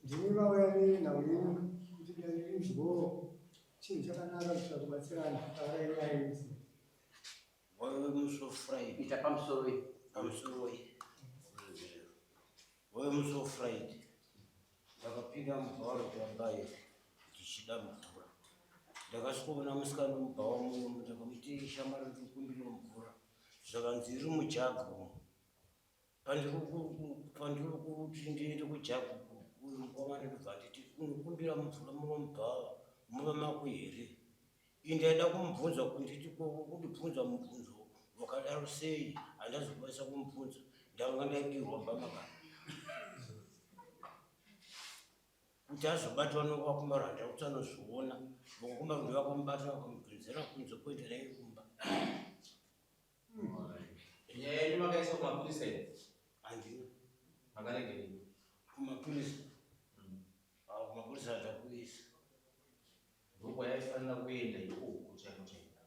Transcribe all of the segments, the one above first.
Ndimi mauya nenhau yenyu kuti dare rinzwewo chinhu chakanaka kuitira kubatsirana taurai nyaya yenyu. Waive musi weFriday. Ita pamusoroi. Pamusoroi. Waive musi weFriday. Ndakapinda mubhawa rokuambayo ndichida mvura. Ndakasvikoona musikana mubhawa muno ndakamuti shamwari ndikumbira mvura. Zvakanzi iri mujagu umu. Pandiri kuti ndiende kujagu uyu mukomana ndobva anditi unokumbira mvura muno mubhawa muva mako here? Ini ndaida kumubvunza kunditi ko kundibvunza mubvunzo wakadaro sei handazokwanisa kumubvunza ndanga ndadirwa mbama ka kuti azobatwa novakumaro handina kuti anozviona vakumaro ndovakamubata vakamubvunzira kunze kuenda naye kumba. Nyaya yenyu makaisa kumapurisa here? Handina. Makaregerei? Kumapurisa. Ah, kumapurisa handina kuisa. Ndokwayaifanira kuenda ikoko chaiko chaiko.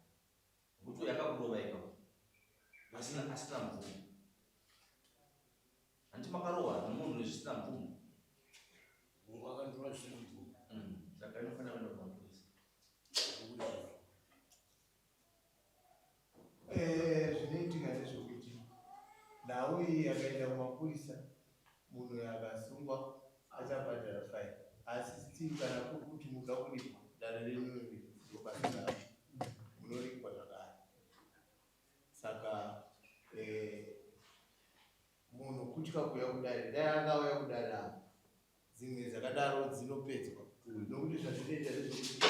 Nokuti uyo akakurova ipapo. Vasina asina mvumo. Hanti makarohwa nemunhu zvisina mvumo. Mungu akandorova zvisina mvumo. Saka inofanira kuenda kumapurisa. Eh, zvinoitika ndezvekuti nhau iyi yakaenda kumapurisa munhu uyo akasungwa achabhadhara fine asi still kana kuri kuti munoda kuripwa dare renyu ndobasa ravo munoripwa zvakare saka eh, munhu kutya kuuya kudare dai akauya kudare apa dzimwe dzakadaro dzinopedzwa nokuti zvazvinoita ndezvekuti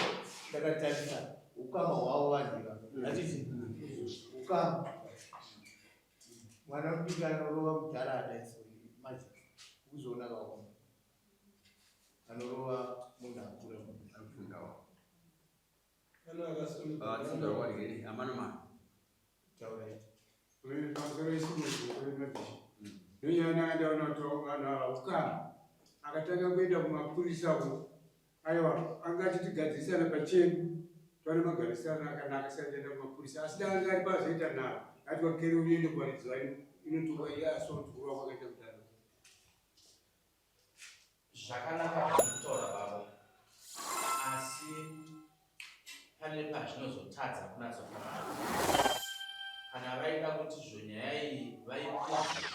takatarisa ukama hwavo vanhu ivava hatiti ukama mwana mudiki anorova mudhara adaiso maji ukuzoona kaoma anorova munhu akura Akatanga kuenda kumapurisa uko aiwa anga achitigadzirisana pachedu toane magarisano akanaka saka aenda kumapurisa asi dai anga ari pazoita nharo ati wakere uende kuvaridzi vayo inotorwa iye asoti kurwa kwakaita kudaro. Zvakanaka zvamukutaura baba asi pane pazvinozotadza kunatsofamba. Kana vaida kuti zvo nyaya iyi vaipedze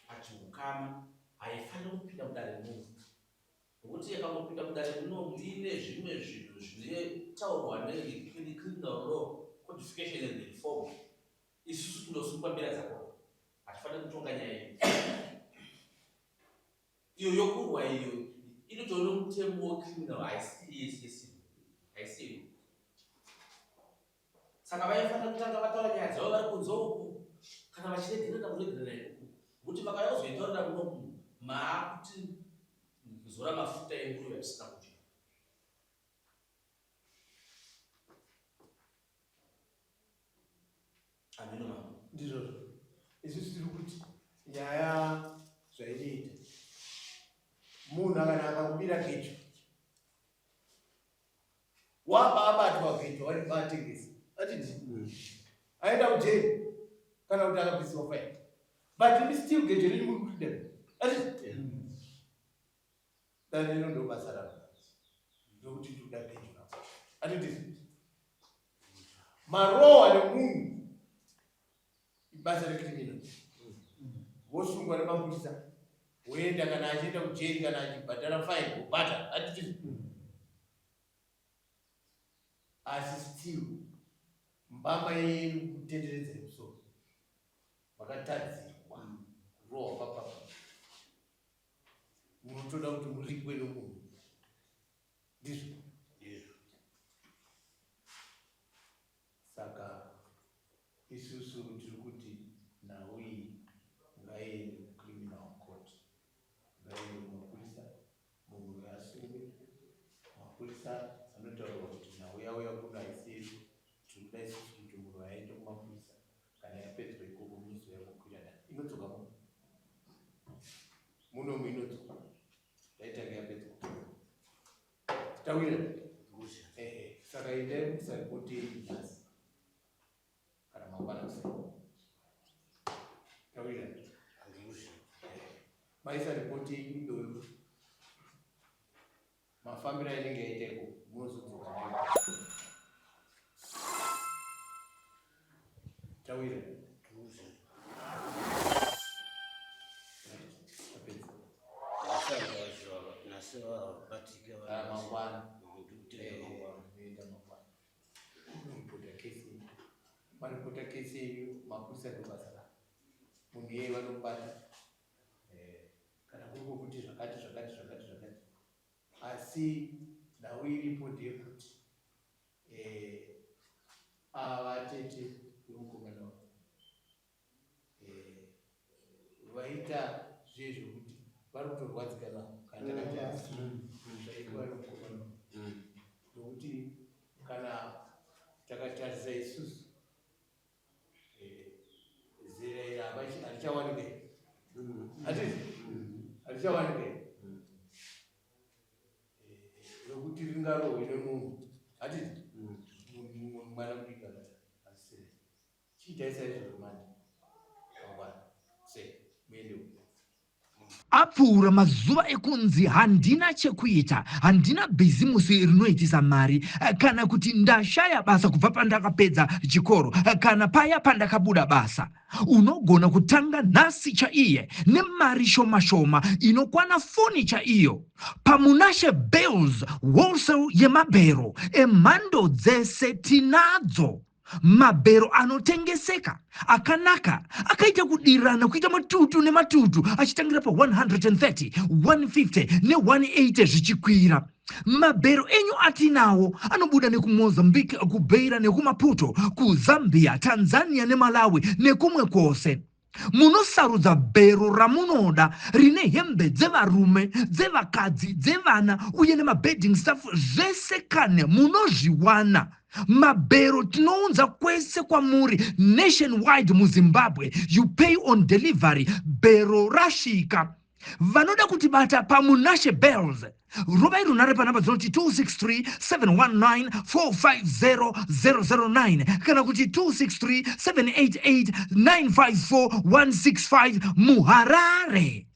pachihukama haifaniri kupinda mudare muno nokuti yakangopinda mudare muno ine zvimwe zvinhu zvinotaurwa necriminal law codification and reform isusu tinosungwa mbira dzakona hatifaniri kutonga nyaya iyi iyo yokurwa iyo inotoona mutemo wecriminal haisi yesiyesi haisi iyo saka vaifanira kutanga vataura nyaya dzavo vari kunze uku kana vachiregerera kuregerera ikuku nokuti vakauya kuzoitaurira kunoku maakuti zora mafuta enguruve atisina kudya. Ameno mambo. Ndizvozvo. Isusu tiri kuti nyaya zvainoita munhu akana akakubira gejo waba abatwa gejo vatengesa atiti aenda kujeri kana kuti akabvisiwa faini but imi still gejo renyu muri kurida atiti Dare rino ndo basa raro ndokuti toda gejo rako atiti marowa nemunhu ibasa recriminal vosungwa nemapurisa woenda kana achienda kujeri kana achibhadhara fine wobhadhara atiti asi still mbama yenyu kutenderedza musoro makatadzirwa kurohwa papapa munotoda kuti muripwe nomunhu ndizvo Ndizvo. Saka isusu tiri kuti nhau iyi ngaiende kucriminal court, ngaiende kumapurisa, munhu uyo asungwe. Mapurisa anotaurwa kuti nhau yauya kuno haisi yedu, tiri kuda isusu kuti munhu aende kumapurisa. Kana yapedzwa ikoko munozouya kukwira dare, inodzoka muno munomu inodzoka daitange yapedzwa tawira. Ehe, saka endai musaripoti yenyu nhasi kana mangwana kuseni. Tawira, maisa ripoti yenyu iyoyo. Mafambiro ainenge yaita iko munozodzoka nayo. Tawira. Mangwana. Mangwana. Unoripota kesi. Maripota kesi yenyu mapurisa ndobasa ravo. Munhu iyeye vanomubata. Eh, kana kuri kwokuti zvakati zvakati zvakati zvakati. Asi nhau iripo ndeyekuti eh, ava tete vemukomana wavo eh, vaita zviye zvekuti vari kutorwadzika navo kana takati zvaitwa nemukomana wavo nokuti kana takatarisa isusu eh, zera iri harichawanika hatiti harichawanika rokuti ringarohwe nemunhu hatiti mwana mudiki akati asisiri chiitai saizvozvo manje mangwana se muende uko. Apfuura mazuva ekunzi handina chekuita, handina bhizimusi rinoitisa mari, kana kuti ndashaya basa kubva pandakapedza chikoro kana paya pandakabuda basa. Unogona kutanga nhasi chaiye nemari shoma shoma inokwana foni chaiyo. PaMunashe Bales Wholesale yemabhero emhando dzese tinadzo. Mabhero anotengeseka akanaka akaita kudirana kuita matutu nematutu achitangira pa130, 150 ne180 zvichikwira. Mabhero enyu atinawo anobuda nekuMozambique, kuBeira nekuMaputo, kuZambia, Tanzania neMalawi nekumwe kwose. Munosarudza bhero ramunoda rine hembe dzevarume, dzevakadzi, dzevana uye nemabedding stuff zvese kane munozviwana. Mabhero tinounza kwese kwamuri nationwide muZimbabwe. You pay on delivery bhero rasvika. Vanoda kutibata paMunashe Bells rovai runhare panhamba dzinoti 263 719 450 009 kana kuti 263 788 954 165 muHarare.